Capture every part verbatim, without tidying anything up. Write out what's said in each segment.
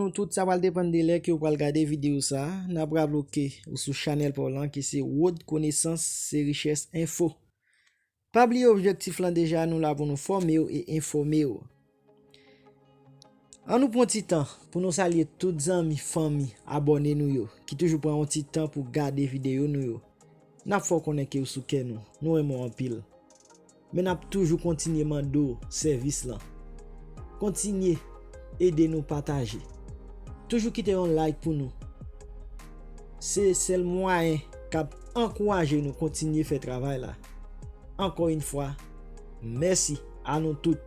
Nou tout, sa pral depann de lè ke w pral gade videyo sa a. N ap raple w ke ou sou chanèl pa w lan, ki se Wòd Konesans se Richès Enfo. Pa bliye objektif lan deja, nou la pou nou fòme w e enfòme w. An nou pran ti tan pou nou salye tout zanmi, fanmi, abòne nou yo, ki toujou pran yon ti tan pou gade videyo nou yo. N ap fè w konnen ke w sou kè nou, nou renmen w anpil. Men n ap toujou kontinye mande w sèvis lan. Kontinye ede nou pataje. Toujou kite yon like pou nou. Se sèl mwayen k ap ankouraje nou kontinye fè travay la. Ankò yon fwa, mèsi a nou tout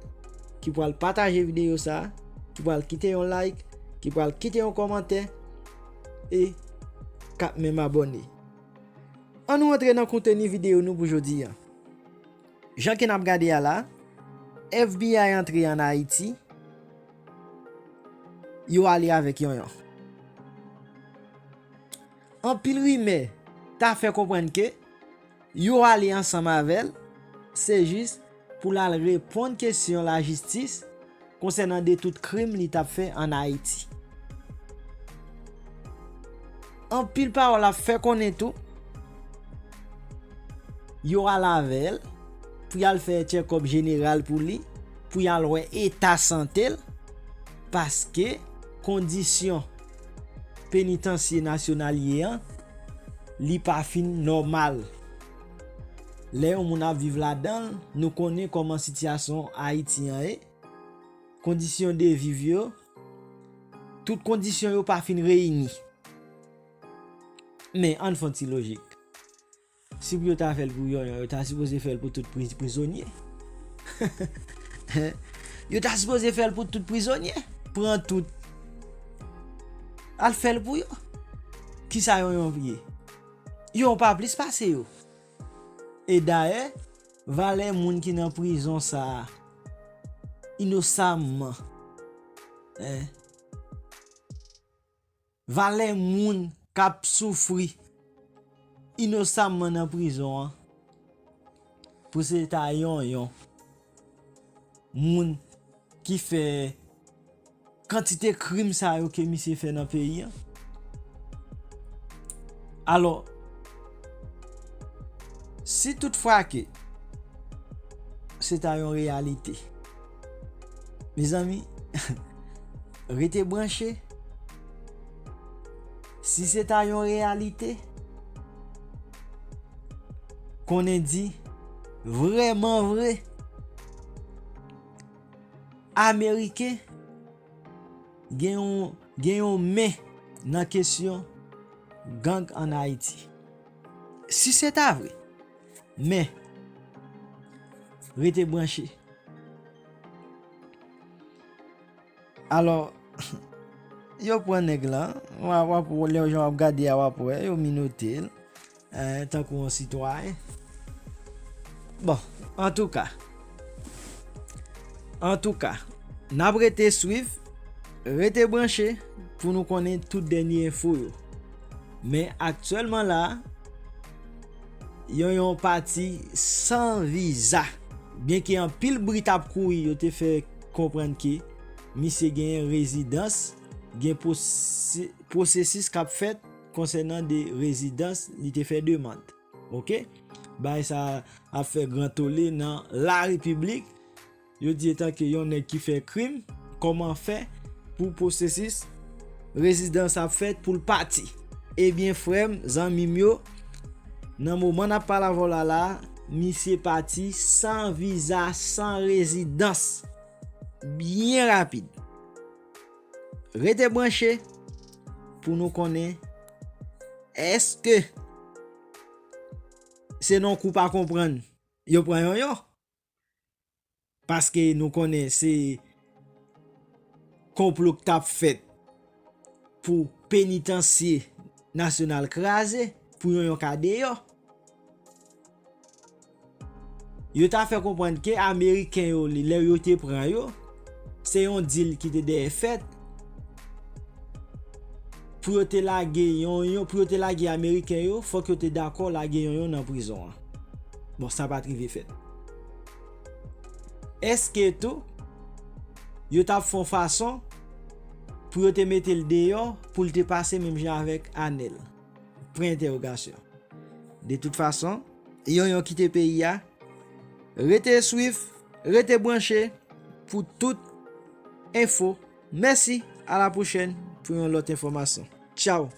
ki pral pataje videyo sa a, ki pral kite yon like, ki pral kite yon kòmantè e k ap menm abòne. An nou antre nan konteni videyo nou pou jodi a. Jan ke n ap gade a la, F B I antre ann Ayiti, yo ale avèk Yonyon. Anpil rimè ta fè konprann ke yo ale ansanm avè l, se jis pou l al reponn kesyon lajistis konsènan de tout krim li t ap fè ann Ayiti. Anpil pawòl ap fè konnen tou, yo al avè l pou y al fè tchèkòp jeneral pou li, pou y al wè eta sante l, paske kondisyon penitansye nasyonal ye an, li pa fin nòmal. Lè yon moun ap viv ladan l, nou konnen kòman sitiyasyon Ayiti an ye, kondisyon de viv yo, tout kondisyon yo pa fin reyini. Men, ann fè yon ti lojik. Si pou yo ta fè l pou Yonyon, yo ta sipoze fè l pou tout pri-, prizonye. Yo ta sipoze fè l pou tout prizonye. Pran tout. Al fè l pou yo. Kisa Yonyon ye? Yonyon pa plis pase yo. E dayè, valè moun ki nan prizon sa a, inosamman, en, valè moun k ap soufri inosamman nan prizon an, pou se ta Yonyon, moun ki fè kantite krim sa yo ke misye fè nan peyi an. Alò, si tout fwa ke se ta yon reyalite, mezanmi, rete branche. Si se ta yon reyalite, konnen di, vrèman vre, Ameriken gen yon, gen yon men nan kesyon gang ann Ayiti. Si se ta vre, men, rete branche. Alò, yo pran nèg la, w ap, w ap, lè jan w ap gade a, w ap wè, yo minote l. Eh, tankou yon sitwayen. Bon, antouka. Antouka, n ap rete swiv, rete branche pou nou konnen tout dènye enfo yo. Men aktyèlman la, Yonyon pati san viza. Byenke anpil bri t ap kouri, yo te fè konprann ke misye genyen rezidans, gen pwose-, pwosesis k ap fèt konsènan de rezidans li te fè demann. Oke? Bagay sa ap fè gran tole nan larepiblik. Yo di etan ke yon nèg ki fè krim, kòman fè pou pwosesis rezidans ap fèt pou l pati? Ebyen, frè m, zanmi m yo, nan moman n ap pale avè w la la, misye pati san viza, san rezidans. Byen rapid. Rete branche pou nou konnen èske se nan kou pa konprann yo pran Yonyon. Paske nou konnen se konplo k t ap fèt pou penitansye nasyonal kraze, pou Yonyon ka deyò. Yo ta fè konprann ke Ameriken yo, li, lè yo te pran yo, se yon dil ki te dèyè fèt. Pou yo te lage Yonyon, pou yo te lage Ameriken yo, fòk yo te dakò lage Yonyon nan prizon an. Bon, sa pa t rive fèt. Èske tou, yo t ap fè yon fason pou yo te mete l deyò, pou l te pase menm jan avèk Anèl. Pwen entèwogasyon. De tout fason, Yonyon kite peyi a. Rete swif, rete branche pou tout enfo. Mèsi, a la pwochèn pou yon lòt enfòmasyon. Tchaw!